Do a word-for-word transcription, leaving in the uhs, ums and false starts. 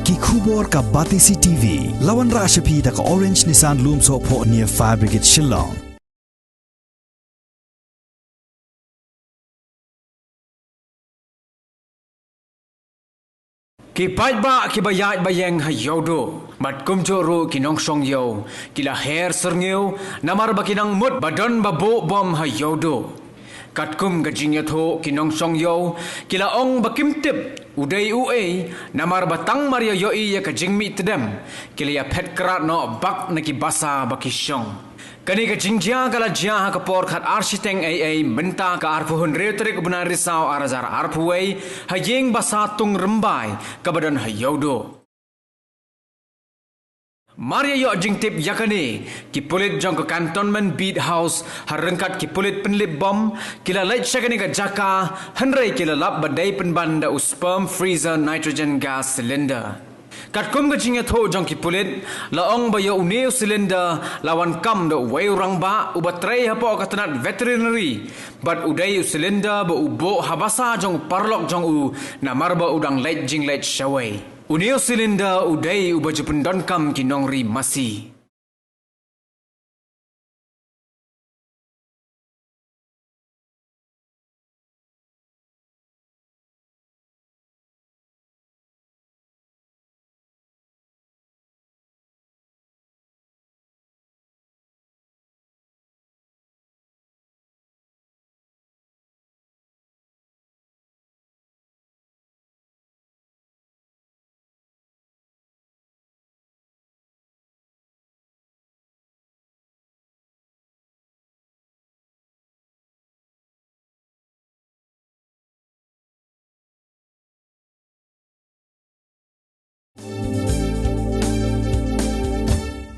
Ki khubor ka Batesi T V, la wanrah sha phi da ka Orange Nissan Lumsohphoh near Fire Brigade Shillong. Ki paidbah kiba ïaid ba ïeng ha Ïewduh bad kumjuh ruh ki nongshong ïew ki la her syrngiew namar ba ki nang mut ba don ba buh bom ha Ïewduh. Katkum ka jingïathuh, ki nongshong ïew ki la ong ba kim tip u dei uei, namar ba tang mar ïa ïohi ïa ka jingmih tdem ki la ïa phet krad noh bak na ki basa ba ki shong. Kane ka jingjia ka la jia ha ka por khatar shiteng eiei mynta ka arphew hynriew tarik u bnai Risaw ar hajar arphew wei ha ïing basa Tung Rymbai kaba don ha Ïewduh. Mar ïa ïoh jingtip ïa kane, ki pulit jong ka Cantonment Beat House ha ryngkat ki pulit pynlip bom ki la leit sha kane ka jaka, hynrei ki la lap ba dei pynban da u sperm freezer nitrogen gas cylinder. Katkum ka jingïathuh jong ki pulit, la ong ba ïa une u cylinder la wan kam da uwei u rangbah uba trei hapoh ka tnat veterinary, bad u dei u cylinder ba u buh ha basa jong u paralok jong u namar ba u dang leit jingleit shawei. Une u cylinder u dei uba ju pyndonkam ki nongri masi.